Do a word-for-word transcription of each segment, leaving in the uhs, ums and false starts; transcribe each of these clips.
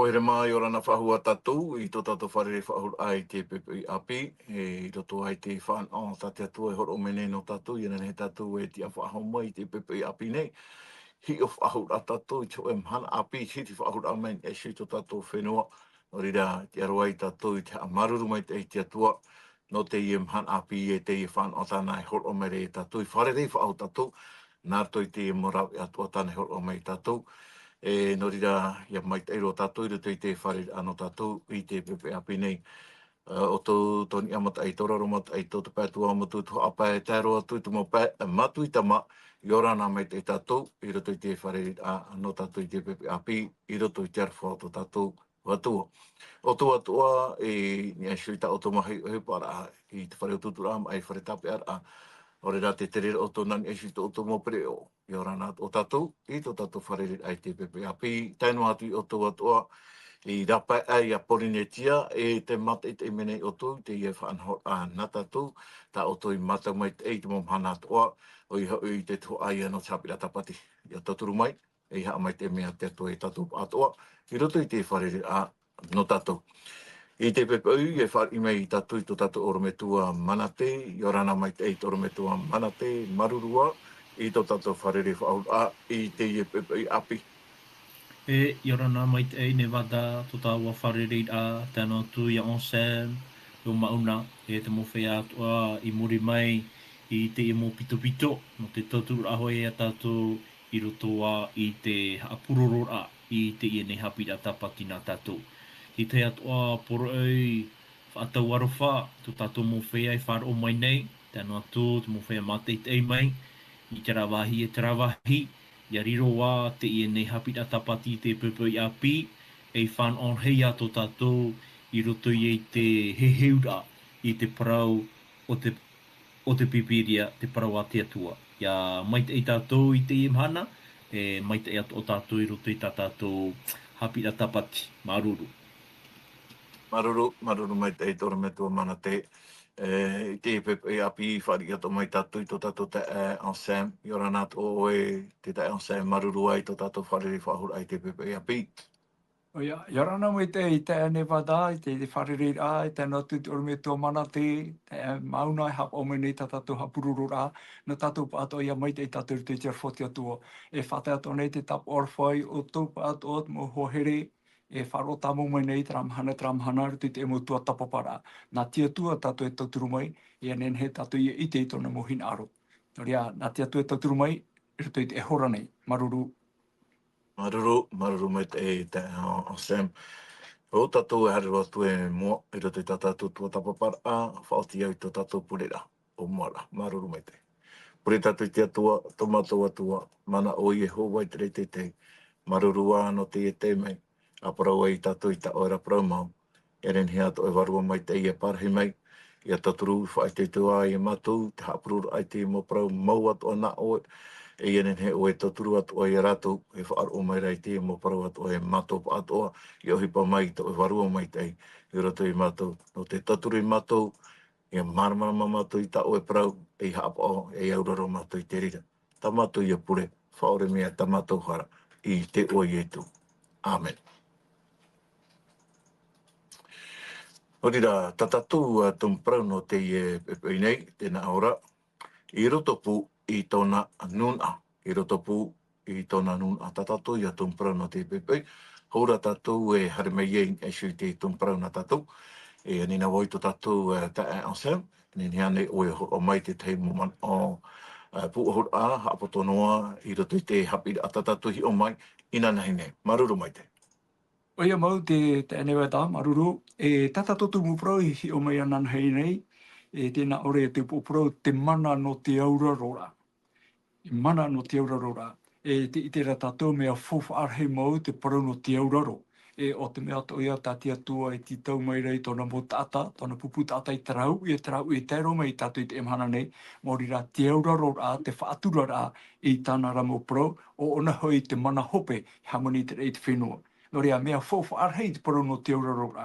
Haere mai, ʻia ora na faʻahou tātou i tō tātou fārerei-faʻahou-raʻa i te poʻipoʻi ʻāpī, e, i roto aʻe i te fānaʻo tā te Atua e hōroʻa mai nei nō tātou, ʻia nehenehe tātou e tiʻa faʻahou mai i te poʻipoʻi ʻāpī nei. Hiʻo faʻahou-raʻa tātou i te hōʻē mahana ʻāpī, hiti faʻahou-raʻa mai e Iesu i tō tātou fenua. Nō reira, tē ʻite ra tātou i te haʻamāuruuru maitaʻi i te Atua, nō teie mahana ʻāpī, e teie fānaʻo tāna e hōroʻa mai ra ia tātou, i fārerei faʻahou tātou, nā roto i teie mau rāveʻa atoʻa tāna e hōroʻa mai ia tātou. E, nō reira, ʻia maitaʻi roa tātou i roto i te fārereiraʻa nō tātou i te poʻipoʻi ʻāpī nei. E, ʻoutou tō niʻa mataʻi, tō raro mataʻi, tō te pae tuamotu, tō haʻapae, tae roa atu i te mau pae, e, mātuitama, ʻia ora na maitaʻi tātou i roto i te fārereiraʻa nō tātou i te poʻipoʻi ʻāpī, i roto i te aroha o tō tātou Atua. ʻOutou atoʻa, e, i niʻa iho i tā ʻoutou mau hiʻohiʻoraʻa, i te fare ʻutuʻuturaʻa, maʻi fare tāpeʻaraʻa. ʻAore rā tē tere ra ʻoutou nā niʻa iho i tō ʻoutou mau pereʻoʻo. ʻIa ora na ʻoutou i tō tātou fārereiraʻa i te poʻipoʻi ʻāpī. Tae noa atu ia ʻoutou atoʻa i rāpae aʻe ia Pōrīnetia, e tē mātaʻitaʻi mai nei ʻoutou i teie faʻanahoraʻa nā tātou, tā ʻoutou i mātau maitaʻi i te mau mahana atoʻa, ʻoia hoʻi te tuhaʻa ia nō te haʻapiʻiraʻa tāpati. ʻIa tauturu mai, e haʻamaitaʻi mai te Atua ia tātou pāʻatoʻa, i roto i te fārereiraʻa nō tātou. I te poʻipoʻi, e fāriʻi mai tātou i tō tātou ʻorometua Manate, ʻia ora na maitaʻi tō ʻorometua Manate, māuruuru ā i tō tātou fārerei-faʻahou-raʻa i teie poʻipoʻi ʻāpī. E, ʻia ora na maitaʻi Nevada, tō tāua fārereiraʻa, tae noa atu ia Anselme, ʻo Mauna, e te mau feiā atoʻa i muri mai i teie mau pitopito, nō te tautururaʻa hoʻi ia tātou i roto ā i te haʻapurororaʻa i teie nei haʻapiʻiraʻa tāpati nā tātou. Te tahi atoʻa poroʻi faʻatau aroha, tō tātou mau feiā i faʻaroʻo mai nei, tae noa atu te mau feiā mātaʻitaʻi mai, i terā vāhi e terā vāhi, ʻia riro ā teie nei haʻapiʻiraʻa tāpati i te poʻipoʻi ʻāpī, ei fānaʻo rahi ia tō tātou i roto i te heheuraʻa i te parau o te o te Pīpīria, te parau a te Atua. ʻIa maitaʻi tātou i teie mahana, e maitaʻi atoʻa tātou i roto i tā tātou haʻapiʻiraʻa tāpati. Māuruuru. Māuruuru, māuruuru maitaʻi tō ʻorometua Manate. E, i te poʻipoʻi ʻāpī, fāriʻi atoʻa mai tātou i tō tātou taeaʻe Anselme. ʻIa ora na ʻoe, te taeaʻe Anselme, māuruuru ā i tō tātou fārerei-faʻahou-raʻa i te poʻipoʻi ʻāpī. ʻOia, ʻia ora na maitaʻi i te Nevada, i te, te fārereiraʻa, i te, tae noa atu i te ʻorometua Manate, e, Mauna e haʻapaʻo mai nei tā tātou haʻapurororaʻa, nō tātou pāʻatoʻa ʻia maitaʻi tātou i roto i te aroha o te Atua. E faʻatae atoʻa nei te tāpaʻo aroha ia ʻoutou pāʻatoʻa, te mau hoa here, e faʻaroʻo tāmau mai nei terā mahana, terā mahana, i roto i te mau tuatāpaparaʻa. Nā te Atua tātou e tauturu mai, ʻia nehenehe tātou ʻia ʻite i tōna mau hinaʻaro. Nō reira, nā te Atua e tauturu mai, i roto i teie hora nei. Māuruuru. Māuruuru, māuruuru maitaʻi, e, te, o, o Sam. ʻO tātou e haere roa atu i mua, i roto i tā tātou tuatāpaparaʻa, faʻaoti au i tō tātou pureraʻa, ʻo mua ra. Māuruuru maitaʻi. Pure tātou i te Atua, tō mātou Atua, mana ʻoe Iehova i te rahi teitei. Māuruuru ā nō teie taime, ʻa parau ai tātou i tā ʻoe ra parau mau. E nehenehe ā tō ʻoe Vārua Maitaʻi e parahi mai, ʻia tauturu faʻaitoito ai ia mātou, te haʻapurororaʻa i te mau parau mau atoʻa nā ʻoe, e ʻia nehenehe ʻoe e tauturu atoʻa ia rātou, e faʻaroʻo mai ra i te mau parau atoʻa e mātou pāʻatoʻa, ʻia ʻohipa mai tō ʻoe Vārua Maitaʻi, i roto ia mātou, nō te tauturu ia mātou, ʻia māramarama mātou i tā ʻoe parau, e haʻapaʻo, e auraro mātou i te reira. Tā mātou ia pure, faʻaʻore mai tā mātou hara, i te iʻoa o Ietu. ʻĀmene. Nō reira, tā tātou, ā, tumu parau nō teie poʻipoʻi nei, tē nā ʻō ra, i roto pū i tōna nūnaʻa, i roto pū i tōna nūnaʻa. Tā tātou ia tumu parau nō teie poʻipoʻi, hou ra tātou e haere mai ai, e ʻite i te tumu parau nā tātou, e ani na vau i tō tātou, ā, taeaʻe Anselme, e nehenehe ānei ʻoe e hōroʻa mai i te tahi mau manaʻo, ā, pūʻohuraʻa, haʻapoto noa, i roto i te haʻapiʻiraʻa tā tātou i hiʻo mai, inanahi nei. Māuruuru maitaʻi. ʻOia mau te, te Nevada, māuruuru. E, tā tātou tumu parau i hiʻo mai inanahi nei, e, tē nā ʻō ra te upoʻo parau, te mana nō te auraroraʻa. Te mana nō te auraroraʻa. E, tē ʻite ra tātou mea faufaʻa rahi mau te parau nō te auraro. E, ʻo te mea atoʻa ia tā te Atua e tītau mai ra i tōna mau taʻata, tōna pupu taʻata i terā uʻi, e terā uʻi e tae roa mai ia tātou i teie mahana nei, maori rā te auraroraʻa, te faʻaturaraʻa i tāna ra mau parau, ʻo ʻōna hoʻi te mana hope, e hāmani i te raʻi i te fenua. Nō reira, mea faufaʻa rahi te parau nō te auraroraʻa.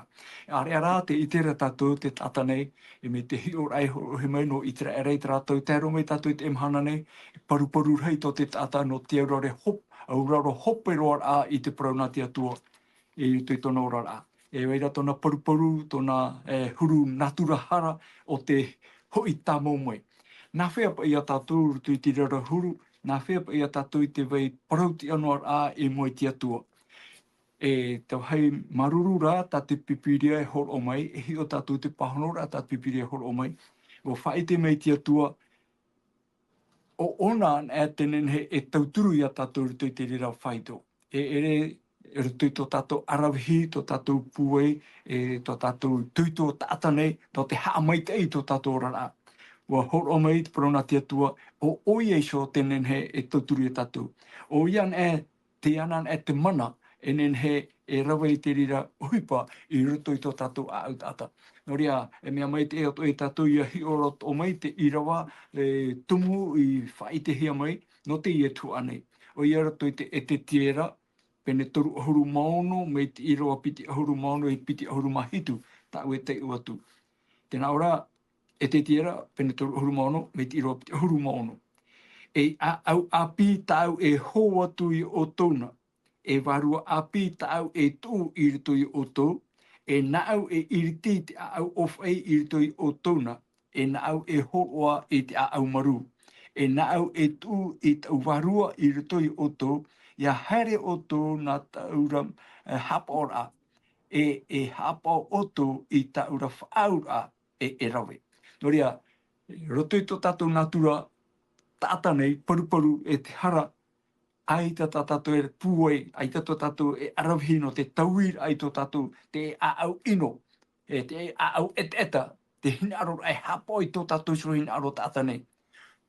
ʻAreʻa rā tē ʻite ra tātou te taʻata nei, e mai te hiʻoraʻa e hōroʻahia mai nō ʻĪteraʻera i terā tau, tae roa mai tātou i teie mahana nei, e paruparu rahi tō te taʻata nō te auraro hop-, auraro hope roa raʻa i te parau nā te Atua. i roto i tōna oraraʻa. E vai ra tōna paruparu, tōna, e, huru natura hara o te hoʻi tāmau mai. Nā hea paʻi ia tātou i roto i te reira huru, nā hea paʻi ia tātou i te vai parauʻtiʻa noa ra i mua i te Atua. E te vāhi māuruuru rā tā te Pīpīria e hōroʻa mai, e hiʻo tātou te pāhonoraʻa tā te Pīpīria e hōroʻa mai. ʻUa faʻaʻite mai te Atua, ʻo ʻōna anaʻe te nehenehe e tauturu ia tātou i roto i te reira faito. E ʻere i roto i tō tātou aravihi, tō tātou pūai, e tō tātou itoito taʻata nei, nō te haʻamaitaʻi i tō tātou oraraʻa. ʻUa hōroʻa mai te parau nā te Atua, ʻo ʻoia iho te nehenehe e tauturu ia tātou. ʻO ia anaʻe, tē ana anaʻe te mana e nehenehe e rave i te reira ʻohipa i roto i tō tātou ʻāʻau taʻata. Nō reira, e mea maitaʻi atoʻa ia tātou ʻia hiʻo roa atoʻa mai te ʻīrava, e, tumu i faʻaʻitehia mai nō teie tuhaʻa nei. ʻOia i roto i te Ezetiera, pene toru ʻahuru mā ono, mai te ʻīrava piti ʻahuru mā ono i piti ʻahuru mā hitu, tāʻu e taiʻo atu. Tē nā ʻō ra, Ezetiera, pene toru ʻahuru mā ono, mai te ʻīrava piti ʻahuru mā ono. E ʻāʻau ʻāpī tāʻu e hō atu ia ʻoutou na, e vārua ʻāpī tāʻu e tuʻu i roto ia ʻoutou, e nāʻu e ʻiriti i te ʻāʻau ʻōfaʻi i roto ia ʻoutou na, e nāʻu e hōroʻa i te ʻāʻau marū. E nāʻu e tuʻu i taʻu vārua i roto ia ʻoutou, ʻia haere ʻoutou nā taʻu ra, e, haʻapaʻoraʻa, e, e haʻapaʻo ʻoutou i taʻu ra faʻaauraʻa e, e rave. Nō reira, i roto i tō tātou natura taʻata nei, paruparu e te hara, ʻaita tā tātou e pūai, ʻaita tō tātou e aravihi nō te taui i tō tātou, te ʻāʻau ʻino, e te ʻāʻau ʻetaʻeta, te hinaʻaro e haʻapaʻo i tō tātou iho hinaʻaro taʻata nei.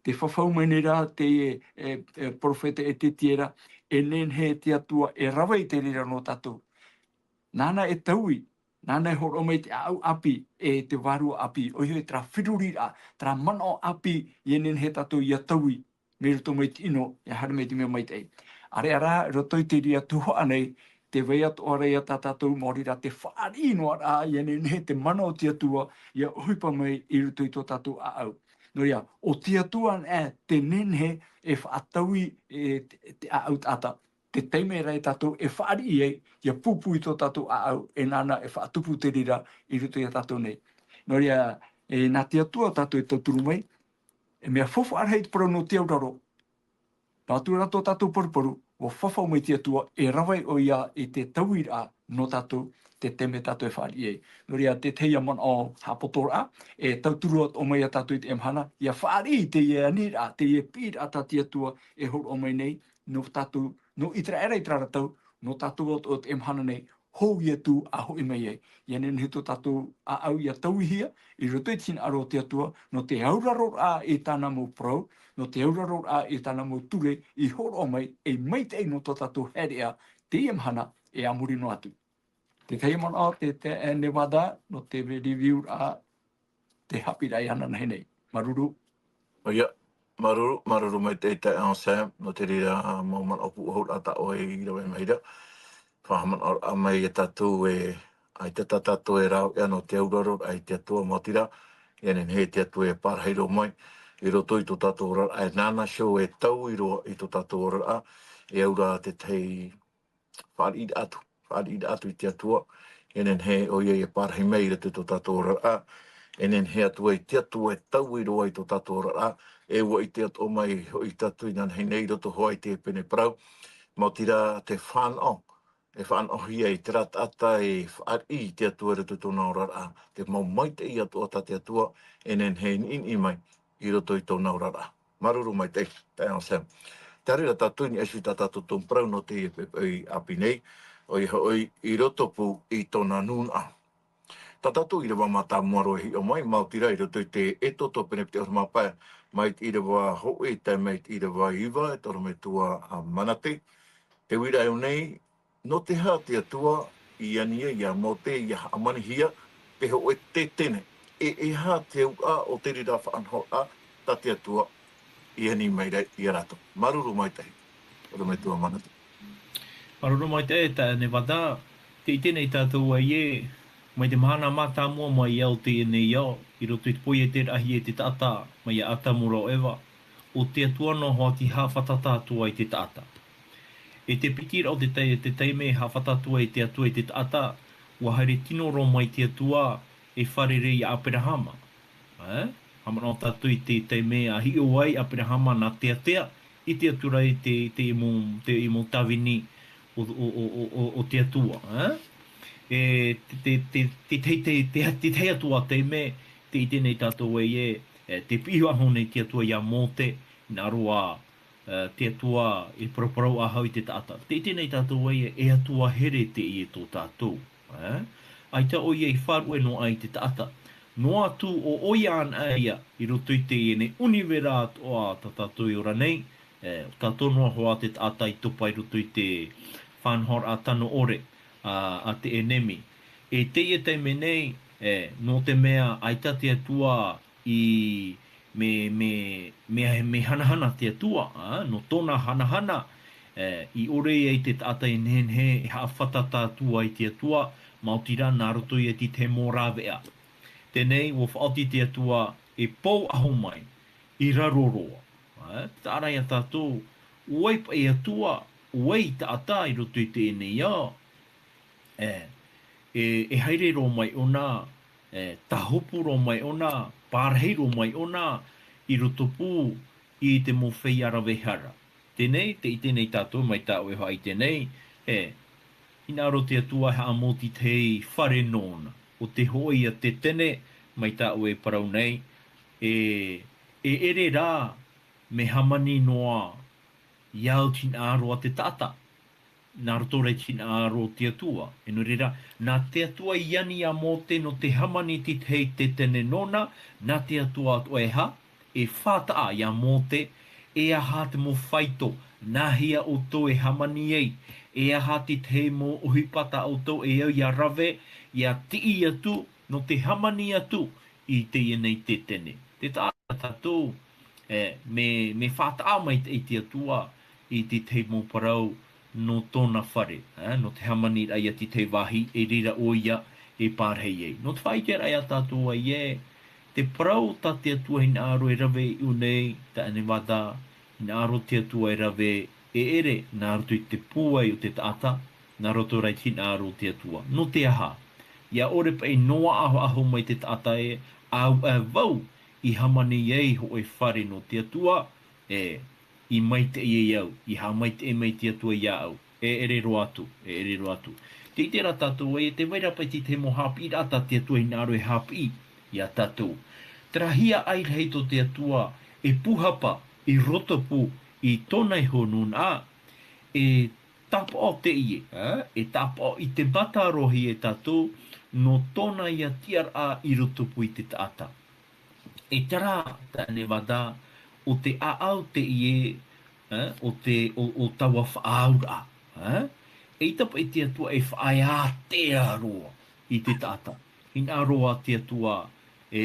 Tē fafau mai nei rā te, e, e, perofeta Ezetiera, e nehenehe te Atua e rave i te reira nō tātou. Nāna e taui, nāna e hōroʻa mai te ʻāʻau ʻāpī, e te vārua ʻāpī, ʻoia hoʻi terā feruriraʻa, terā manaʻo ʻāpī, ʻia nehenehe tātou ʻia taui, mai roto mai te ʻino, ʻia haere mai te mea maitaʻi. ʻĀreʻa rā, i roto i te reira tuhaʻa nei, tē vai atoʻa ra ia tā tātou maori rā te fāriʻi noa ra, ʻia nehenehe te mana o te Atua, ʻia ʻohipa mai i roto i tō tātou ʻāʻau. Nō reira, ʻo te Atua anaʻe te nehenehe e faʻataui, e, te, te ʻāʻau taʻata. Te taime ra e tātou e fāriʻi ai, ʻia pūpū i tō tātou ʻāʻau, e nāna e faʻatupu te reira i roto ia tātou nei. Nō reira, e, nā te Atua tātou e tauturu mai, e mea faufaʻa rahi te parau nō te auraro. Nā atu rā tō tātou paruparu, ʻua fafau mai te Atua, e rave ʻoia i te tauiraʻa nō tātou, te taime tātou e fāriʻi ai. Nō reira, te tahi manaʻo haʻapotoraʻa, e tauturu atoʻa mai ia tātou i teie mahana, ʻia fāriʻi i teie aniraʻa, teie piʻiraʻa tā te Atua e hōroʻa mai nei, nō tātou, nō ʻĪteraʻera i terā ra tau, nō tātou atoʻa i teie mahana nei, hou atu ʻa hoʻi mai ai. ʻIa nehenehe tō tātou ʻāʻau ʻia tauihia, i roto i te hinaʻaro o te Atua, nō te auraroraʻa i tāna mau parau, nō te auraroraʻa i tāna mau ture, i hōroʻa mai, e maitaʻi nō tō tātou haereʻa, teie mahana, e a muri noa atu. Te tahi manaʻo, te, te, e Nevada, nō te review-raʻa, te haʻapiʻiraʻa i ʻanaʻanahia nei. Māuruuru. ʻOia, māuruuru, māuruuru maitaʻi taeaʻe Sam, nō te reira mau manaʻo pūʻohuraʻa tā ʻoe i rave mai ra. Faʻahaʻamanaʻoraʻa mai ia tātou e, ʻaita tā tātou e rāveʻa nō te auraroraʻa i te Atua, maoti rā, ʻia nehenehe te Atua e pārahi roa mai, i roto i tō tātou oraraʻa, e nāna iho e taui roa i tō tātou oraraʻa, e au ra te tahi fāriʻiraʻa atu, fāriʻiraʻa atu i te Atua, e nehenehe ʻoia e pārahi mai i roto i tō tātou oraraʻa, e nehenehe atu ai te Atua e taui roa i tō tātou oraraʻa, e ʻua ʻite atoʻa mai hoʻi tātou inānahi nei i roto hoʻi i te pene parau, maoti rā te fānaʻo, e fānaʻohia i terā taʻata e fāriʻi i te Atua i roto i tōna oraraʻa, te mau maitaʻi atoʻa tā te Atua, e nehenehe e niʻiniʻi mai i roto i tōna oraraʻa. Māuruuru maitaʻi, taeaʻe Sam. Tē haere ra tātou i niʻa iho i tā tātou tumu parau nō teie poʻipoʻi ʻāpī nei, ʻoia hoʻi i roto pū i tōna nūnaʻa. Tā tātou ʻīrava mātāmua roa e hiʻo mai, maoti rā i roto i te Exodo pene piti ʻahuru mā pae, mai te ʻīrava hōʻē tae mai te ʻīrava iva, e te ʻorometua a Manate. Te uiraʻa nei, nō te aha te Atua i ani ai ia Mōte ʻia hāmanihia te hōʻē tētene, e, e aha te auraʻa o te reira faʻanahoraʻa tā te Atua i ani mai ra ia rātou. Māuruuru maitaʻi, ʻorometua Manate. Māuruuru maitaʻi, taeaʻe Nevada, tē ʻite nei tātou ē, mai te mahana mātāmua mai ia o teie nei ao, i roto i te poiete rahi e te taʻata, mai ia Atamu ra ʻo Eva, ʻo te Atua noa hoʻi te haʻafātata atu ai te taʻata. I te piti ra o te tai-, te taime e haʻafātata atu ai te Atua i te taʻata, ʻua haere tino roa mai te Atua e fārerei ia Aperahama. Ē? Haʻamanaʻo tātou i te taime a hiʻo ai Aperahama nā teatea, ʻite atu ra i te, te mau, te mau tāvini o, o, o, o, o, o te Atua, ē? E, te, te, te, te, te, te, te, te tahi atu ā taime, tē ʻite nei tātou ē, e, e, tē piʻi faʻahou nei te Atua ia Mōte, hinaʻaro ā, e, te Atua e paraparau faʻahou i te taʻata. Tē ʻite nei tātou ē, e Atua here teie tō tātou, ē? ʻAita ʻoia i faʻaruʻe noa aʻe i te taʻata. Noa atu ʻo ʻoia anaʻe ïa, i roto i teie nei ʻunivera atoʻa tā tātou e ora nei, e, ʻo tātou noa hoʻi te taʻata i topa i roto i te faʻanahoraʻa tano ʻore, a, a te ʻenemi. E teie taime nei, e, nō te mea ʻaita te Atua i, mea, mea, mea, mea hanahana te Atua, a, nō tōna hanahana, e, i ʻore ai te taʻata e nehenehe e haʻafātata atu ai te Atua, maoti rā nā roto ia i te mau rāveʻa. Teie nei, ʻua faʻaoti te Atua e pou faʻahou mai, i raro roa. Ē, taʻa ra ia tātou, ʻo vai paʻi Atua, ʻo vai taʻata i roto i teie nei ao. Ē, e, e haere roa mai ʻōna, e, tāhopu roa mai ʻōna, pārahi roa mai ʻōna, i roto pū i te mau feiā rave hara. Teie nei, tē ʻite nei tātou mai tā ʻoe e faʻaʻite nei, e, hinaʻaro te Atua e haʻamou i te fare nōna. ʻO te hōʻē ïa tetene, mai tā ʻoe e parau nei, e, e ʻere rā, mea hāmani noa, ia au te hinaʻaro a te taʻata. Nā roto rā i te hinaʻaro o te Atua. E nō reira, nā te Atua i ani ia Mōte nō te hāmani i te tahi tetene nōna, nā te Atua atoʻa e aha, e faʻataʻa ia Mōte, e aha te mau faito, nāhea ʻoutou e hāmani ai, e aha te tahi mau ʻohipa tā ʻoutou e au ia rave, ia tiʻi atu, nō te hāmani atu i teie nei tetene. Tē taʻa ra tātou, e, mea, mea faʻataʻa mai te, i te Atua i te tahi mau parau nō tōna fare, e, nō te hāmani ra ia te tahi vāhi, e reira ʻoia e pārahi ai. Nō te faʻaʻite ra ia tātou ē, te parau tā te Atua hinaʻaro e rave i ʻō nei, taʻa ʻēnevata, hinaʻaro te Atua e rave e ʻere, nā roto i te pūai o te taʻata, nā roto rā i te hinaʻaro o te Atua. Nō te aha? Ia ʻore paʻi noa faʻahou mai te taʻata ē, ʻaita vau i hāmani ai hōʻē fare nō te Atua, e, i maitaʻi ai au, i haʻamaitaʻi mai te Atua iāʻu. E ʻere roa atu, e ʻere roa atu. Tē ʻite ra tātou ē, tē vai ra paʻi te tahi mau haʻapiʻiraʻa tā te Atua hinaʻaro e haʻapiʻi ia tātou. Terā hiaʻai rahi tō te Atua, e pūhapa, i roto pū, i tōna iho nūnaʻa, e tāpaʻo teie, e, e tāpaʻo i te mata roa e tātou, nō tōna ïa tiʻaraʻa i roto pū i te taʻata. E terā, taʻa ʻēnevata, ʻo te ʻāʻau teie, e, ʻo te, ʻo, ʻo taua faʻaauraʻa, e? ʻEita paʻi te Atua e faʻaea ātea roa i te taʻata. Hinaʻaro ā te Atua e,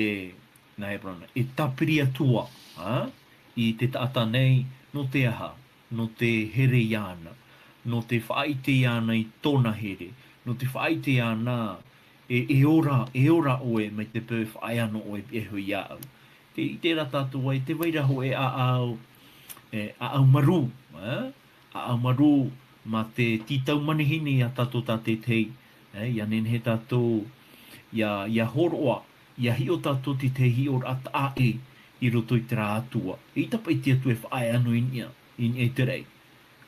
nā Heperona, e tāpiri atu ā, e, i te taʻata nei, nō te aha, nō te here iāna, nō te faʻaʻite iāna i tōna here, nō te faʻaʻite iāna e, e ora, e ora ʻoe mai te peu e faʻaea noa ʻoe e pihaʻi iho iāʻu. Tē ʻite ra tātou ē, tē vai ra hōʻē ʻāʻau, e, ʻāʻau marū, e? ʻĀʻau marū, mā te tītau manihini ia tātou tātaʻitahi, e, ʻia nehenehe tātou, ʻia, ʻia hōroʻa, ʻia hiʻo tātou i te hiʻoraʻa taʻa ʻē i roto i terā Atua. ʻEita paʻi te Atua e faʻaea noa i niʻa, i niʻa i te raʻi.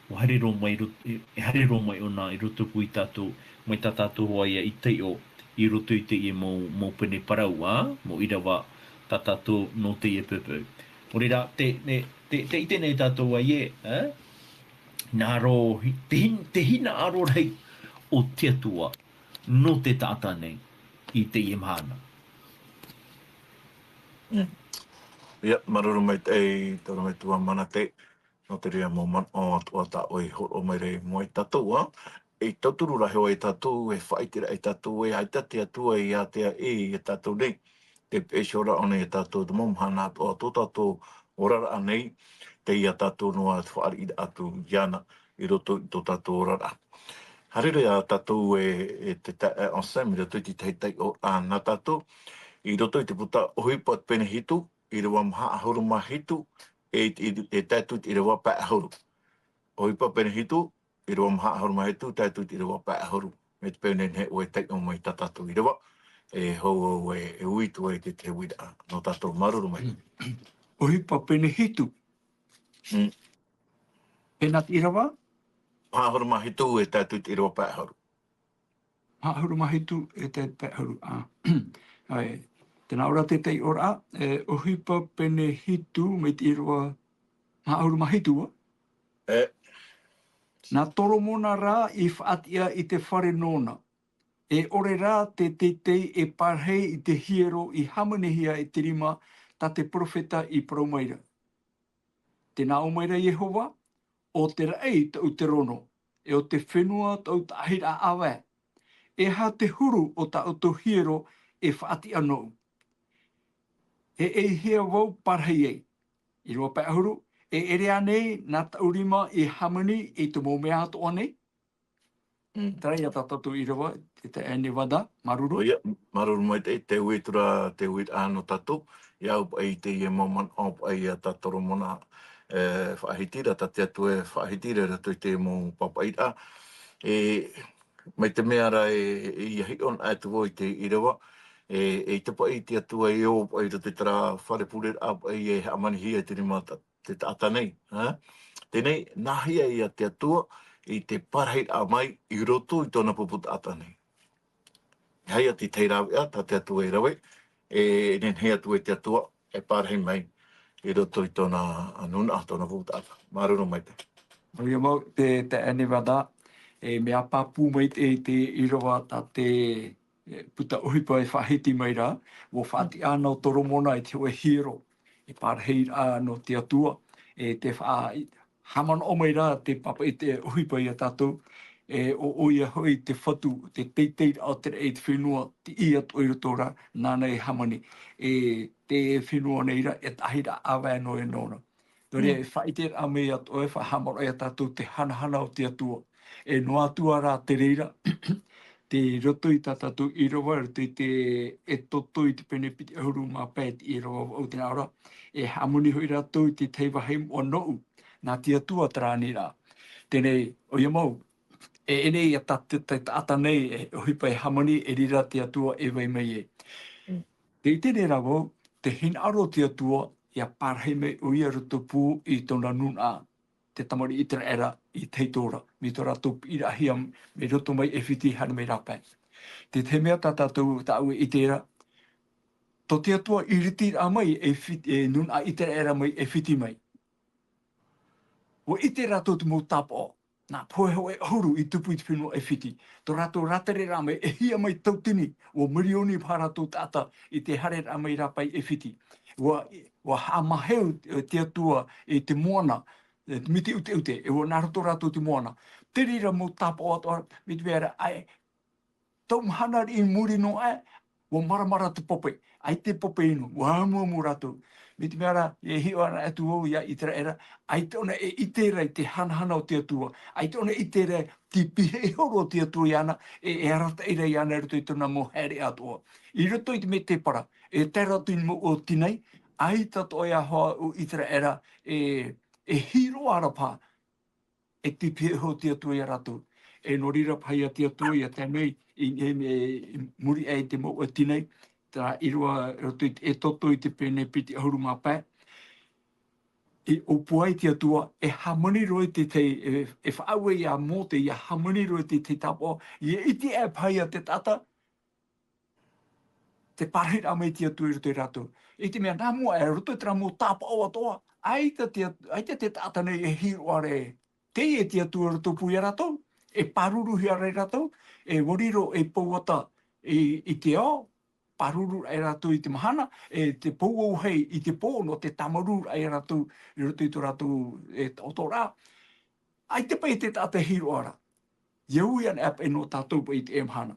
ʻUa haere roa mai ro-, e, e haere roa mai ʻōna i roto pū ia tātou, mai tā tātou hoʻi ïa i taiʻo, i roto i teie mau, mau pene parau, ā, mau ʻīrava tā tātou nō teie poʻipoʻi. Nō reira, te, ne, te, tē ʻite nei tātou ē, e? Hinaʻaro, hi-, te hin-, te hinaʻaro rahi o te Atua nō te taʻata nei i teie mahana. Mm. ʻIa, māuruuru maitaʻi, te ʻorometua Manate, nō te reira mau manaʻo atoʻa tā ʻoe i hōroʻa mai ra i mua ia tātou, ā. E tauturu ra hoʻi ia tātou, e faʻaʻite ra ia tātou, e ʻaita te Atua i ātea ʻē ia tātou nei. Tē peʻe iho ra ʻōna ia tātou, te mau mahana atoʻa tō tātou oraraʻa nei, tei ia tātou noa te fāriʻiraʻa atu iāna i roto i tō tātou oraraʻa. Haere ra ia tātou e, e te ta-, e ensemble i roto i te tahi taiʻoraʻa nā tātou, i roto i te puta ʻOhipa pene hitu, ʻīrava maha ʻahuru mā hitu, e, e, e tae atu i te ʻīrava pae ʻahuru. ʻOhipa pene hitu, ʻīrava maha ʻahuru mā hitu, tae atu i te ʻīrava pae ʻahuru. Mai te peu nei, e taiʻo mai tā tātou ʻīrava, e hou, hou, e, e ui atu ai te, te uiraʻa nō tātou. Māuruuru maitaʻi. ʻOhipa pene hitu. Mm. Pēnā te ʻīrava? Maha ʻahuru mā hitu e tae atu i te ʻīrava pae ʻahuru. Maha ʻahuru mā hitu e tae pae ʻahuru, ā. ʻAe, tē nā ʻō ra te taiʻoraʻa, e, ʻohipa pene hitu mai te ʻīrava maha ʻahuru mā hitu, ā? E. Nā Toromona rā i faʻatiʻa i te fare nōna. E ʻore rā te teitei e pārahi i te hiero i hāmanihia e te rima tā te perofeta i parau mai ra. Tē nā ʻō mai ra Iehova, ʻo te raʻi tāʻu terono, e ʻo te fenua tāʻu taʻahiraʻa ʻāvae. E aha te huru o tā ʻoutou hiero e faʻatiʻa noʻu? E, e hea vau pārahi ai? ʻĪrava pae ʻahuru, e ʻere ānei nā tāʻu rima i hāmani i te mau mea atoʻa nei? Mm. Terā ia tā tātou ʻīrava, te, te Nevada, māuruuru. ʻOia, māuruuru maitaʻi, tē ui atu ra te uiraʻa nō tātou, ʻia au paʻi i teie mau manaʻo paʻi a tā Toromona, e, faʻahiti ra, tā te Atua e faʻahiti ra i roto i te mau pāpaʻiraʻa. E, mai te mea ra e, e ʻia hiʻo atu vau i te ʻīrava, e, eʻita paʻi te Atua e ō paʻi i roto i terā fare pureraʻa paʻi e hāmanihia i te rima tā te taʻata nei, ā? Teie nei, nāhea ia te Atua i te pārahiraʻa mai i roto i tōna pupu taʻata nei? E aha ia te tahi rāveʻa tā te Atua e rave, e nehenehe atu ai te Atua e pārahi mai i roto i tōna nūnaʻa, tōna pupu taʻata. Māuruuru maitaʻi. ʻOia mau, te, te Nevada, e mea pāpū mai te, te ʻīrava tā te e, puta ʻohipa e faʻahiti mai ra, ʻua faʻatiʻa ana ʻo Toromona i te hōʻē hiero, e pārahiraʻa nō te Atua, e tē faʻa-, haʻamanaʻo mai ra te pāpaʻi, te ʻohipa ia tātou, e, ʻo, ʻoia hoʻi te fatu, te teiteiraʻa o te raʻi i te fenua, tiʻi atoʻa i roto ra, nāna e hāmani, e, te fenua nei ra, e taʻahiraʻa ʻāvae noa ia nōna. Nō reira, mm, e faʻaʻiteraʻa mai atoʻa, e faʻahaʻamanaʻo ia tātou te hanahana o te Atua. E noa atu ā rā te reira, tei roto i tā tātou ʻīrava, i roto i te Exodo i te pene piti ʻahuru mā pae, te ʻīrava vaʻu tē nā ʻō ra, e hāmani hoʻi rātou i te tahi vāhi moʻa noʻu, nā te Atua terā aniraʻa. Teie nei, ʻoia mau, e, e nehenehe ia tā te, te taʻata nei, e ʻohipa e hāmani, e reira te Atua e vai mai ai. Mm. Tē ʻite nei rā vau, te hinaʻaro o te Atua, ʻia pārahi mai ʻoia i roto pū i tōna nūnaʻa, te tamariʻi ʻĪteraʻera i te tau ra, mai tō rātou piʻiraʻahia mai roto mai ʻAifiti haere mai rāpae. Te tahi mea tā tātou, tāʻu e ʻite ra, tō te Atua i ʻiritiraʻa mai ʻAifiti, e nūnaʻa ʻĪteraʻera mai ʻAifiti mai. ʻUa ʻite rātou te mau tāpaʻo, nā pohe hōʻē ʻahuru i tupu i te fenua ʻAifiti. Tō rātou rātereraʻa mai, e hia mai tauatini, ʻua mirioni paha rātou taʻata i te haereraʻa mai rāpae i ʻAifiti. ʻUa, ʻua haʻamāheu, e, te Atua i te moana, e, te miti ʻuteʻute, e ʻua nā roto rātou i te moana. Te reira mau tāpaʻo atoʻa, mai te mea ra, ʻae, tau mahana riʻi i muri noa aʻe, ʻua maramara te pape, ʻaita e pape inu, ʻua amuamu rātou. Mai te mea ra, e hiʻo ana atu vau ia ʻĪteraʻera, ʻaita ʻōna e ʻite ra i te hanahana o te Atua, ʻaita ʻōna e ʻite ra te pihaʻi horo o te Atua iāna, e, e arataʻi ra iāna i roto i tōna mau haereʻa atoʻa. I roto i te mētēpara, e tae roa atu i te mau ʻōtinai, ʻaita atoʻa ia hoʻi ʻo ʻĪteraʻera, e, e hīroʻa ra paha, e te pihaʻi horo o te Atua ia rātou. E nō reira paha ia te Atua, ia tae mai i, i, i, i muri aʻe i te mau ʻōtinai, terā ʻīrava i roto i te Exodo i te pene piti ʻahuru mā pae. E ʻōpua ai te Atua, e hāmani roa i te tahi, e, e faʻaue ia Mōte, ʻia hāmani roa i te tahi tāpaʻo, ʻia ʻite aʻe paha ia te taʻata, te pārahiraʻa mai te Atua i roto ia rātou. I te mea nā mua, e roto i terā mau tāpaʻo atoʻa, ʻaita te At-, ʻaita te taʻata nei e hīroʻa ra ē. Teie te Atua i roto pū ia rātou, e pāruruhia ra ia rātou, e ʻua riro ei pouata i, i te ao, pāruru ra ia rātou i te mahana, e te pou auahi i te pō, nō te tāmarū ra ia rātou i roto i tō rātou, e, taʻotoraʻa. ʻAita paʻi te taʻata e hīroʻa ra. ʻIa ui ana paʻi nō tātou paʻi i teie mahana.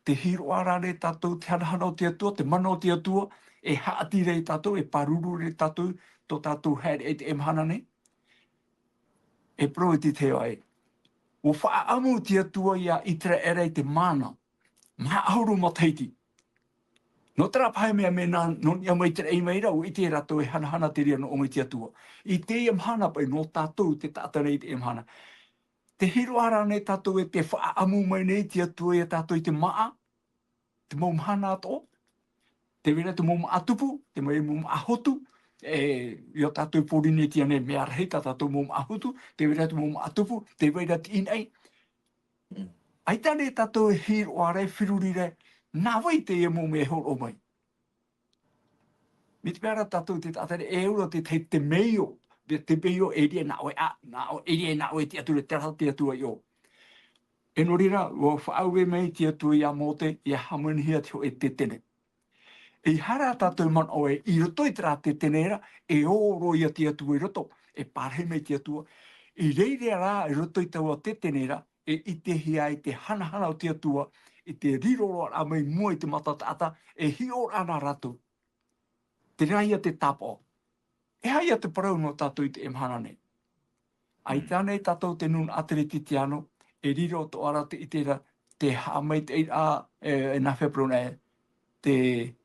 Tē hīroʻa ra rā tātou te hanahana o te Atua, te mana o te Atua, e haʻati ra ia tātou, e pāruru ra ia tātou, tō tātou haereʻa i teie mahana nei. E parau i te tahi ʻē. ʻUa faʻaʻamu te Atua ia ʻĪteraʻera i te mana, maha ʻahuru matahiti. Nō terā paha mea, mea nā, nō niʻa mai te raʻi mai ra, ʻua ʻite rātou e hanahana te reira nō ʻō mai te Atua. I teie mahana paʻi, nō tātou te taʻata nei i teie mahana. Te hīroʻa ra nei tātou e te faʻaʻamu mai nei te Atua ia tātou i te māʻa, te mau mahana atoʻa, tē vai ra te mau māʻa tupu, tē vai ra te mau māʻa hotu, e, ia tātou i Pōrīnetia nei, mea rahi tā tātou mau māʻa hotu, tē vai ra te mau māʻa tupu, tē vai ra te ʻīnaʻi. Mm. ʻAita nei tātou e hīroʻa ra, e feruri ra, nā vai teie mau mea e hōroʻa mai. Mai te mea ra tātou te taʻata ra, e au ra te, te, te mea io, te, te mea io e riro nā ʻoe, ā, nā ʻoe, e riro nā ʻoe te Atua ra, terā te Atua io. E nō reira, ʻua faʻaue mai te Atua ia Mōte, ʻia hāmanihia te hōʻē tētene. E ʻeiaha rā tātou e manaʻo ē, i roto i terā tētene ra, e ō roa ia te Atua i roto, e pārahi mai te Atua. I reira rā, i roto i taua tētene ra, e ʻitehia ai te hanahana o te Atua, i te riro roa ra mai mua i te mata taʻata, e hiʻo ra nā rātou. Terā ia te tāpaʻo. E aha ia te parau nō tātou i teie mahana nei? ʻAita nei tātou te nūnaʻa teretitiano, e riro atoʻa ra te ʻite ra, te haʻamaitaʻiraʻa, e, e nā hea parau nei, te,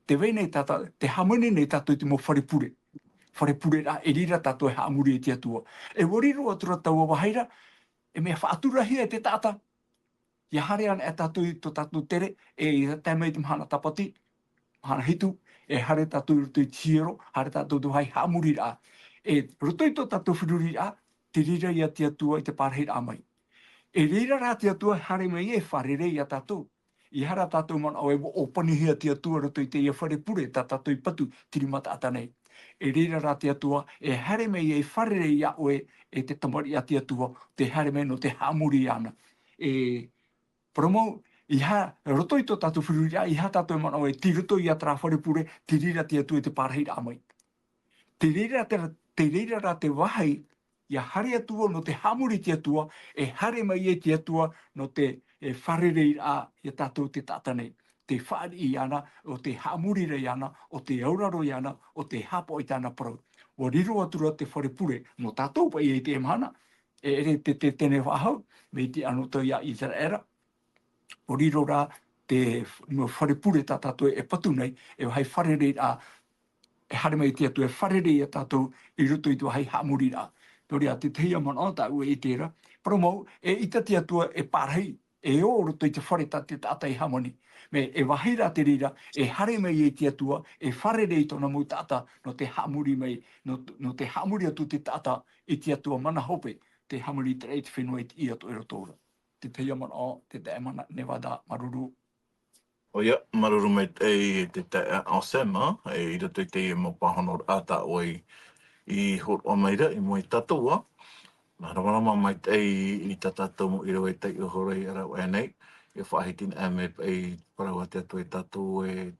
tē vai nei tātou, tē hāmani nei tātou i te mau fare pure. Fare pure ra, e reira tātou e haʻamori i te Atua. E ʻua riro atu ra taua vāhi ra, e mea faʻaturahia e te taʻata. ʻIa haere anaʻe tātou i tō tātou tere, e ʻia tae mai i te mahana tāpati, mahana hitu, e haere tātou i roto i te hiero, haere tātou i te vāhi haʻamoriraʻa. E roto i tō tātou feruriraʻa, te reira ia te Atua i te pārahiraʻa mai. E reira rā te Atua e haere mai e fārerei ia tātou. ʻEiaha rā tātou e manaʻo ē ʻua ʻōpanihia te Atua i roto i teie fare pure tā tātou i patu, te rima taʻata nei. E reira rā te Atua, e haere mai e fārerei ia ʻoe, e te tamariʻi a te Atua, tē haere mai nō te haʻamori iāna. E, parau mau, ʻeiaha, roto i tō tātou feruriraʻa, ʻeiaha tātou e manaʻo ē tei roto ia terā fare pure, te reira te Atua i te pārahiraʻa mai. Te reira te, te reira rā te vāhi, ʻia haere atu vau nō te haʻamori i te Atua, e haere mai ai te Atua nō te, e, fārereiraʻa ia tātou te taʻata nei. Te fāriʻi iāna, ʻo te haʻamori ra iāna, ʻo te auraro iāna, ʻo te haʻapaʻo i tāna parau. ʻUa riro atu ra te fare pure, nō tātou paʻi i teie mahana, e ʻere te, te tētene faʻahou, mai te anotau ia Iseraela. ʻUa riro rā te f-, mau fare pure tā tātou e patu nei, e vāhi fārereiraʻa, e haere mai te Atua e fārerei ia tātou i roto i te vāhi haʻamoriraʻa. Nō reira, te tahi manaʻo tāʻu e ʻite ra, parau mau, eʻita te Atua e pārahi, e ō roto i te fare tā te taʻata i hāmani. Mea, e vāhi rā te reira, e haere mai ai te Atua, e fārerei i tōna mau taʻata, nō te haʻamori mai, nō, nō te haʻamori atu te taʻata i te Atua mana hope, tē hāmani terā i te fenua i te ʻī atoʻa i roto ra. Te tahi manaʻo, te taeaʻe Mana-, Nevada, māuruuru. ʻOia, māuruuru maitaʻi te taeaʻe Osema, e, i roto i teie mau pāhonoraʻa tā ʻoe i, i hōroʻa mai ra, i mua ia tātou, ā. Māramarama maitaʻi i tā tātou mau ʻīrava i taiʻo hoʻi ra i ʻō nei, e faʻahiti anaʻe mai paʻi te parau a te Atua ia tātou e,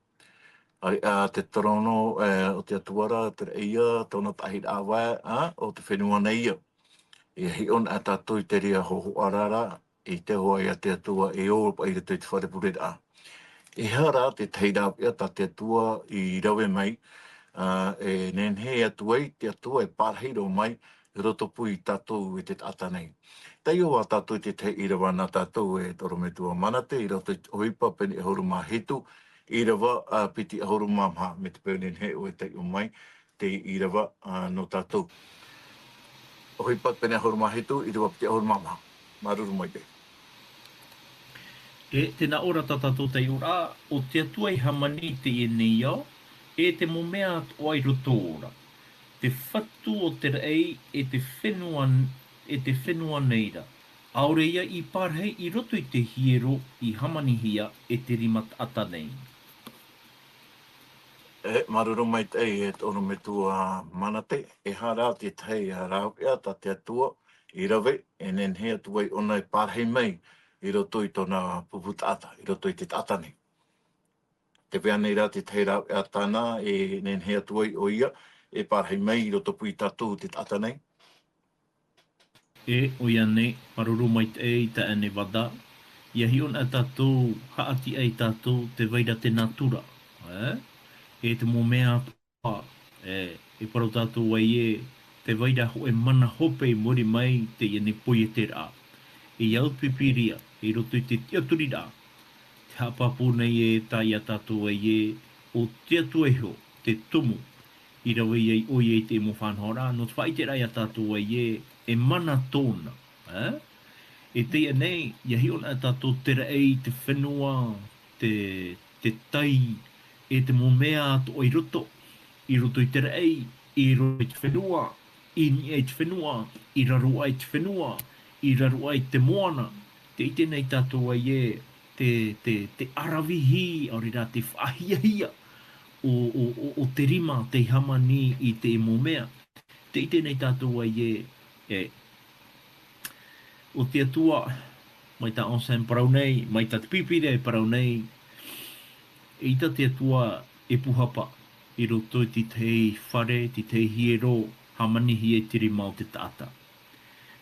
ʻāreʻa te terōno, e, o te Atua ra, te raʻi ia, tōna taʻahiraʻa ʻāvae, ā, ʻo te fenua nei ia. ʻIa hiʻo anaʻe tātou i te reira hōhoʻa ra, i te hoa ia te Atua e ō paʻi i roto i te fare pureraʻa. E aha rā te tahi rāveʻa tā te Atua i rave mai, ā, e nehenehe atu ai te Atua e pārahi roa mai i roto pū ia tātou e te taʻata nei. Taiʻo ā tātou i te tahi ʻīrava nā tātou e te ʻorometua Manate i roto i te ʻohipa pene ʻahuru mā hitu, ʻīrava, ā, piti ʻahuru mā maha, mai te peu nehenehe ʻoe e taiʻo mai, te ʻīrava, ā, nō tātou. ʻOhipa pene ʻahuru mā hitu, ʻīrava piti ʻahuru mā maha. Māuruuru maitaʻi. E, tēnā ʻō ra tā tātou taiʻoraʻa, ʻo te Atua i hāmani i teie nei ao, e te mau mea atoʻa i roto ra. Te Fatu o te raʻi, e te fenua, e te fenua nei ra. ʻAore ia i pārahi i roto i te hiero i hāmanihia e te rima taʻata nei. E, māuruuru maitaʻi e te ʻorometua Manate, e aha rā te tahi rāveʻa tā te Atua i rave, e nehenehe atu ai ʻōna e pārahi mai i roto i tōna pupu taʻata, i roto i te taʻata nei. Tē vai nei rā te tahi rāveʻa tāna, e nehenehe atu ai ʻoia, e pārahi mai i roto pū ia tātou te taʻata nei. E, ʻoia nei, māuruuru maitaʻi i taeaʻe Nevada, ʻia hiʻo anaʻe tātou, haʻati ai tātou, tē vai ra te nātura, e? E te mau mea atoʻa, e, e parau tātou ai ē, tē vai ra hōʻē mana hope i muri mai i teie nei poieteraʻa. E au pipiria, i roto i te tiʻaturiraʻa, te haʻapāpū nei e tae ia tātou ai ē, ʻo te Atua iho, te tumu, i rave ai ʻoia i te mau faʻanahoraʻa, nō te faʻaʻiteraʻa ia tātou ai ē, e mana tōna, e? E teie nei, ʻia hiʻo na tātou te raʻi, te fenua, te, te tai, e te mau mea atoʻa i roto, i roto i te raʻi, i roto i te fenua, i niʻa i te fenua, i raro aʻe i te fenua, i raro aʻe i te moana. Tē ʻite nei tātou ē, te, te, te ʻaravihi, ʻaore rā te faʻahiahia o, o, o, o te rima tei hāmani i te mau mea. Tē ʻite nei tātou ē, e, ʻo te Atua, mai tā Anselme parau nei, mai tā te Pīpīria e parau nei, eʻita te Atua e pūhapa i roto i te tahi fare, te tahi hiero, hāmanihia i te rima o te taʻata.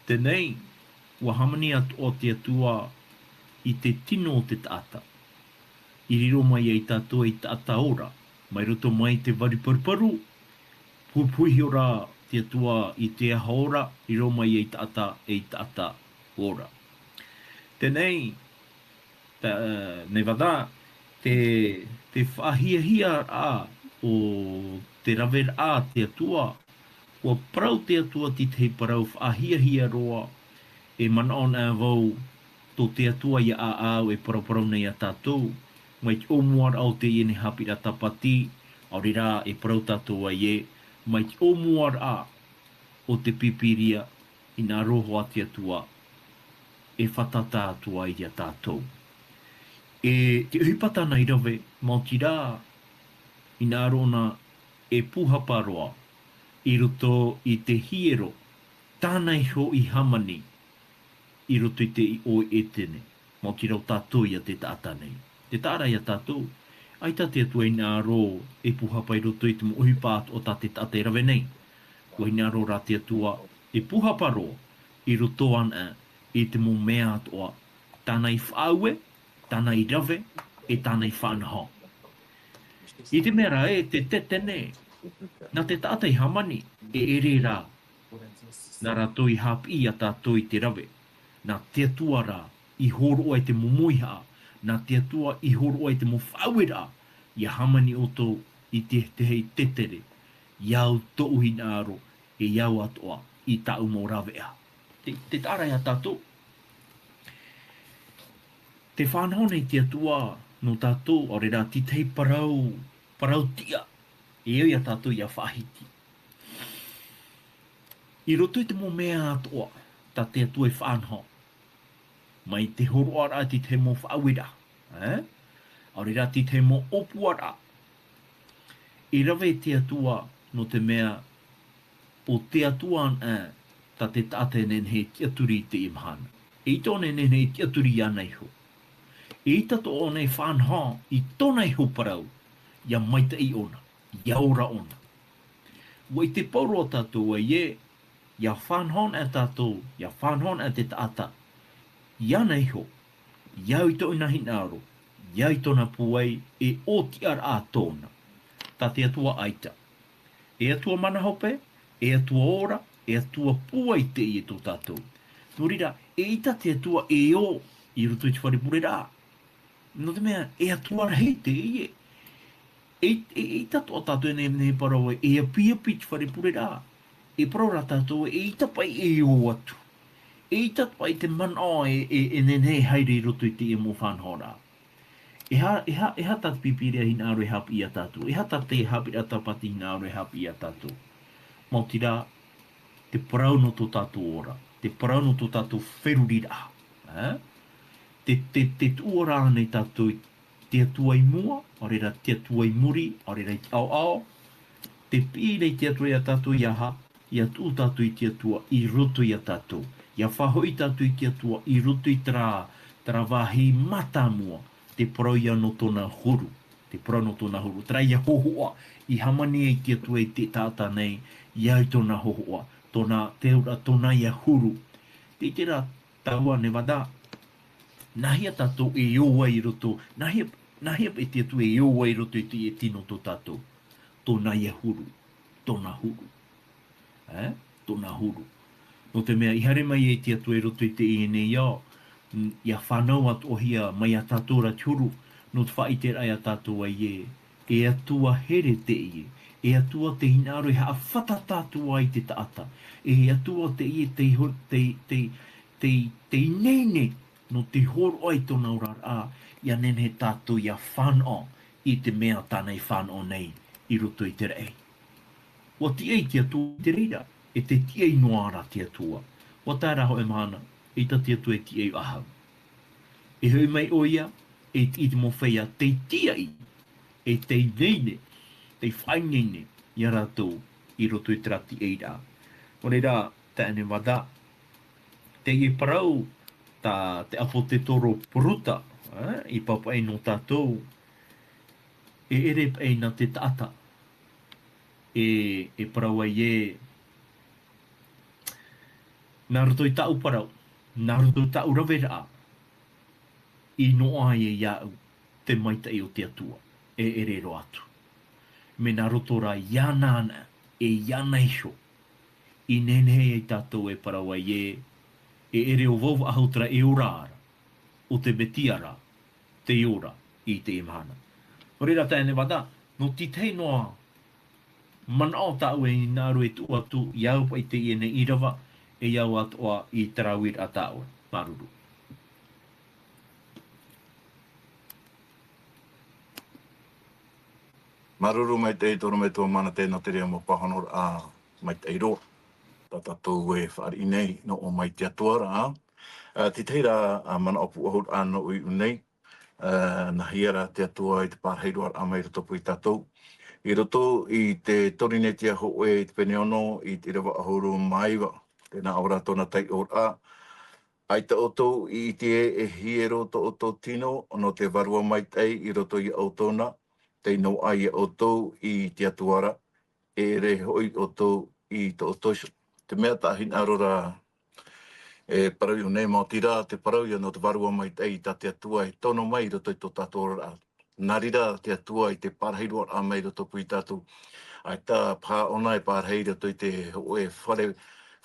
Teie nei, ʻua hāmani atoʻa te Atua i te tino o te taʻata. I riro mai ai tātou ei taʻata ora, mai roto mai te vari paruparu, puhipuhi ora te Atua i te aho ora, i riro mai ei taʻata, ei taʻata ora. Teie nei, tā, Nevada, te, te faʻahiahia rā o te rave rā te Atua, ʻua parau te Atua te tahi parau faʻahiahia roa, e manaʻo na vau, tō te Atua ia ʻāʻau e paraparau nei ia tātou, mai te ʻōmuaraʻa o teie nei haʻapiʻiraʻa tāpati, ʻaore rā e parau tātou ē, mai te ʻōmuaraʻa o te Pīpīria, hinaʻaro hoʻi te Atua, e fātata atu ai ia tātou. E te ʻohipa tāna i rave, maoti rā, hinaʻaro na e pūhapa roa, i roto i te hiero, tāna iho i hāmani, i roto i te ʻoe Etene, maoti rā ʻo tātou ia te taʻata nei. Tē taʻa ra ia tātou, ʻaita te Atua hinaʻaro e pūhapa i roto i te mau ʻohipa atoʻa tā te taʻata e rave nei. ʻUa hinaʻaro rā te Atua e pūhapa roa i roto anaʻe i te mau mea atoʻa, tāna i faʻaue, tāna i rave, e tāna i faʻanaho. I te mea rā ē, te Tetene, nā te taʻata i hāmani, e ʻere rā, nā rātou i haʻapiʻi ia tātou i te rave. Nā te Atua rā i hōroʻa i te mau mōihaʻa, nā te Atua i hōroʻa i te mau faʻaueraʻa, ʻia hāmani ʻoutou i te, te hei tetere, i au tōʻu hinaʻaro, e i au atoʻa i tāʻu mau rāveʻa. Tē, tē taʻa ra ia tātou. Tē faʻanaho nei te Atua nō tātou, ʻaore rā te tahi parau, parau tiʻa, e au ia tātou ʻia faʻahiti. I roto i te mau mea atoʻa, tā te Atua e faʻanaho. Mai te hōroʻaraʻa i te tahi mau faʻaueraʻa, ē? ʻAore rā i te tahi mau ʻōpuaraʻa. E rave te Atua nō te mea ʻo te Atua anaʻe, tā te taʻata e nehenehe e tiʻaturi i teie mahana. ʻEita ʻōna e nehenehe e tiʻaturi iāna iho. ʻEita atoʻa ʻōna e faʻanaho i tōna iho parau, ʻia maitaʻi ʻōna, ʻia ora ʻōna. ʻUa ʻite pauroa tātou ē, ʻia faʻanaho anaʻe tātou, ʻia faʻanaho anaʻe te taʻata, iāna iho, i au i tōna hinaʻaro, i au i tōna pūai, e ʻōtiʻaraʻa tōna. Tā te Atua ʻaita. E Atua mana hope, e Atua ora, e Atua pūai teie tō tātou. Nō reira, ʻeita te Atua e ō i roto i te fare pureraʻa. Nō te mea, e Atua rahi teie. E, e, ʻeita atoʻa tātou e nehenehe e parau ē, e apiapi te fare pureraʻa. E parau ra tātou ē, ʻeita paʻi e ō atu. ʻEita paʻi te manaʻo e, e, e nehenehe e haere i roto i teie mau faʻanahoraʻa. E aha, e aha, e aha tā te Pīpīria hinaʻaro e haʻapiʻi ia tātou? E aha tā te haʻapiʻiraʻa tāpati hinaʻaro e haʻapiʻi ia tātou? Maoti rā, te parau nō tō tātou ora, te parau nō tō tātou feruriraʻa, ē? Te, te, te tuʻu ra ānei tātou i te Atua i mua, ʻaore rā te Atua i muri, ʻaore rā i te ʻaoʻao, te piʻi nei te Atua ia tātou, ʻia aha, ʻia tuʻu tātou i te Atua i roto ia tātou, ʻia faʻahoʻi tātou i te Atua i roto i terā, terā vāhi mātāmua, te parau ia nō tōna huru, te parau nō tōna huru, terā ia hōhoʻa, i hāmani ai te Atua i te taʻata nei, i au i tōna hōhoʻa, tōna, te auraʻa, tōna ia huru. Tē ʻite ra tāua Nevada, nāhea tātou e ō ai i roto, nāhea, nāhea e te Atua e ō ai i roto i te, i te tino tō tātou, tōna ia huru, tōna huru. Ē? Tōna huru. Nō te mea, i haere mai ai te Atua i roto i teie nei ao, n-, ʻia fānau atoʻahia mai ia tātou ra te huru, nō te faʻaʻiteraʻa ia tātou ē, e Atua here teie, e Atua tē hinaʻaro e haʻafātata atu ai te taʻata, e Atua teie tei ho-, tei, tei, te, te ineine nō te hōroʻa i tōna oraraʻa, ʻia nehenehe tātou ʻia fānaʻo i te mea tāna i fānaʻo nei i roto i te raʻi. ʻUa tiʻai te Atua i te reira, e tē tiʻai noa ra te Atua. ʻUa tae ra hōʻē mahana, ʻeita te Atua e tiʻai iāʻu. E hoʻi mai ʻoia, e tiʻi i te mau feiā tei tiʻai, e tei ineine, tei faʻaineine ia rātou i roto i terā tiʻairaʻa. Nō reira, taeaʻe Nevada, teie parau tā te ʻāpōsetolo Puruta, ā, i pāpaʻi nō tātou, e ʻere paʻi nā te taʻata, e, e parau ai ē, nā roto i tāʻu parau, nā roto i tāʻu raveraʻa, i noaʻa ai iāʻu te maitaʻi o te Atua, e ʻere roa atu. Mea nā roto rā iāna ana, e iāna iho, i nehenehe ai tātou e parau ai ē, e ʻere ʻo vau faʻahou terā e ora ra, ʻo te Mesia rā, tei ora i teie mahana. Nō reira, taeaʻe Nevada, nō te tahi noa manaʻo tāʻu e hinaʻaro e tuʻu atu, ʻia au paʻi teie nei ʻīrava, e ʻia au atoʻa i te rāveʻa tāʻu. Māuruuru. Māuruuru maitaʻi tō ʻorometua Manate nō te reira mau pāhonoraʻa maitaʻi roa. Tā tātou e fāriʻi nei, nō ʻō mai te Atua ra. Ā, te tahi ra, ā, manaʻo pūʻohuraʻa nō ʻoe i ʻō nei, ā, nā hea rā te Atua i te pārahi roa ra mai roto pū ia tātou. I roto i te Torinetia hōʻē i te pene ono, i te ʻīrava ʻahuru mā iva, tē nā ʻō ra tōna taiʻoraʻa. ʻAita ʻoutou i ʻite ē, e hiero tō ʻoutou tino, nō te Vārua Maitaʻi i roto ia ʻoutou na, tei noaʻa ia ʻoutou i te Atua ra, e ʻere hoʻi ʻoutou i tō ʻoutou iho. Te mea tā hinaʻaro ra, e parau i ʻō nei, maoti rā te parau ia nō te Vārua Maitaʻi tā te Atua e tono mai i roto i tō tātou oraraʻa. Nā reira te Atua i te pārahi roa ra mai i roto pū ia tātou. ʻAita paha ʻōna e pārahi i roto i te hōʻē fare,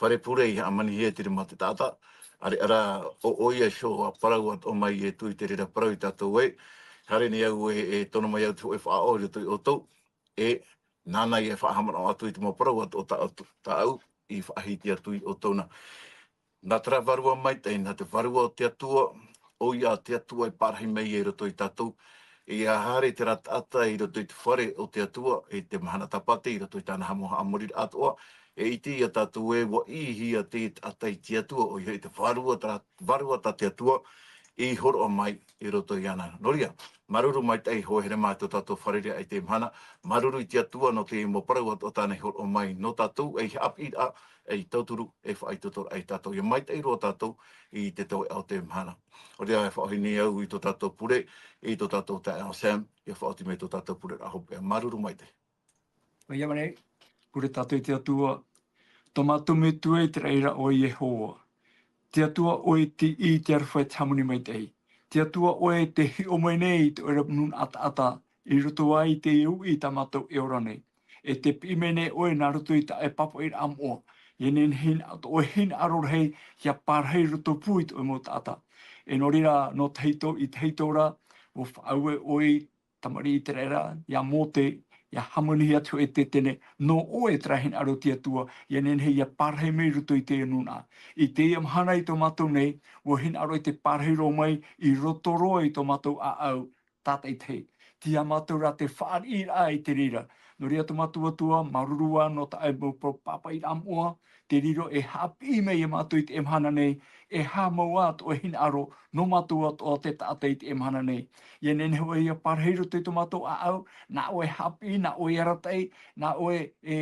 fare pure i haʻamanihia te rima o te taʻata. ʻAreʻa rā, ʻo, ʻoia iho ʻa parau atoʻa mai Ietu i te reira parau ia tātou ē. Haere nei au e, e tono mai au te hōʻē faʻaʻō i roto ia ʻoutou. E, nāna ia e faʻahaʻamanaʻo atu i te mau parau atoʻa tā, tāʻu i faʻahiti atu ia ʻoutou na. Nā terā Vārua Maitaʻi, nā te Vārua o te Atua, ʻoia te Atua e pārahi mai i roto ia tātou. ʻIa haere terā taʻata i roto i te fare o te Atua, i te mahana Tāpati, i roto i tāna haʻamori-, haʻamoriraʻa atoʻa, e ʻite ia tātou ē ʻua ʻīhia te taʻata i te Atua, ʻoia hoʻi te Vārua, terā Vārua tā te Atua i hōroʻa mai i roto iāna. Nō reira, māuruuru maitaʻi hōʻē here mā tō tātou fārereiraʻa i teie mahana, māuruuru i te Atua nō te mau parau atoʻa tāna i hōroʻa mai nō tātou, ei haʻapiʻiraʻa, ei tauturu, ei faʻaitoitoraʻa ia tātou. ʻIa maitaʻi roa tātou i te tauihaʻa o teie mahana. Nō reira, e faʻaʻohi nei au i tō tātou pure, i tō tātou taeaʻe Sam, ʻia faʻaoti mai tō tātou pureraʻa hopeʻa. Māuruuru maitaʻi. ʻOia nei, pure tātou i te Atua. Tō mātou Metua i te raʻi ra ʻo Iehova. Te Atua ʻoe tei ʻī i te aroha e te hāmani maitaʻi. Te Atua ʻoe tē hiʻo mai nei i tō ʻoe ra nūnaʻa taʻata, i roto ai i te uʻi i tā mātou e ora nei. E tē piʻi mai nei ʻoe nā roto i tā ʻoe pāpaʻiraʻa moʻa. ʻIa nehenehe atu ʻoe hinaʻaro rahi, ʻia pārahi i roto pū i tō ʻoe mau taʻata. E nō reira, nō tahito i tahito ra, ʻua faʻaue ʻoe i tamariʻi ʻĪteraʻera, ia Mōte, ʻia hāmanihia atu e te tene, nō ʻoe terā hinaʻaro te Atua, ʻia nehenehe ʻia pārahi mai i roto i teie nūnaʻa. I teie mahana i tō mātou nei, ʻua hinaʻaro i te pārahi roa mai, i roto roa i tō mātou ʻāʻau, tātaʻitahi. Tei iā mātou rā te fāriʻiraʻa i te reira. Nō reira tō mātou Atua, māuruuru ā nō tā ʻoe mau pāpaʻiraʻa moʻa, te riro e haʻapiʻi mai ia mātou i teie mahana nei, e haʻamau ā tō ʻoe hinaʻaro, nō mātou atoʻa te taʻata i teie mahana nei. ʻIa nehenehe ʻoe ʻia pārahi i roto i tō mātou ʻāʻau, nā ʻoe e haʻapiʻi, nā ʻoe e arataʻi, nā ʻoe e,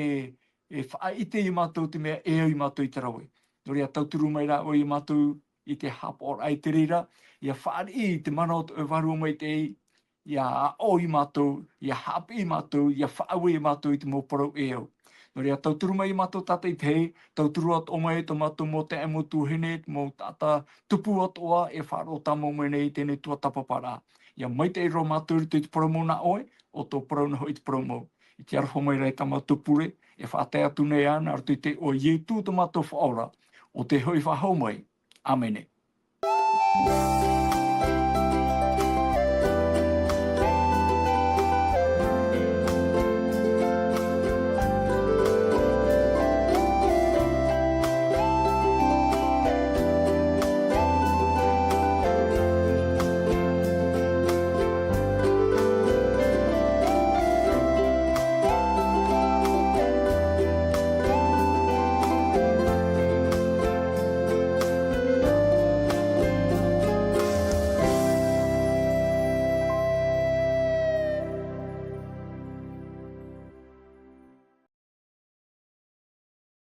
e faʻaʻite ia mātou te mea e au ia mātou i te rave. Nō reira tauturu mai rā ʻoe ia mātou i te haʻapaʻoraʻa i te reira, ʻia fāriʻi i te mana o tō ʻoe Vārua Maitaʻi, ʻia aʻo ia mātou, ʻia haʻapiʻi ia mātou, ʻia faʻaue ia mātou i te mau parau e au. Nō reira, tauturu mai ia mātou tātaʻitahi, tauturu atoʻa mai tō mātou mau taeaʻe, mau tuahine, te mau taʻata tupu atoʻa e faʻaroʻo tāmau mai nei i teie tuatāpaparaʻa. ʻIa maitaʻi roa mātou i roto i te parau mau nā ʻoe, ʻo tō parau nā hoʻi te parau mau. I te aroha mai rā i tā mātou pure, e faʻatae atu nei ā, nā roto i te iʻoa o Ietu tō mātou Faʻaora, ʻo tē hoʻi faʻahou mai. ʻĀmene.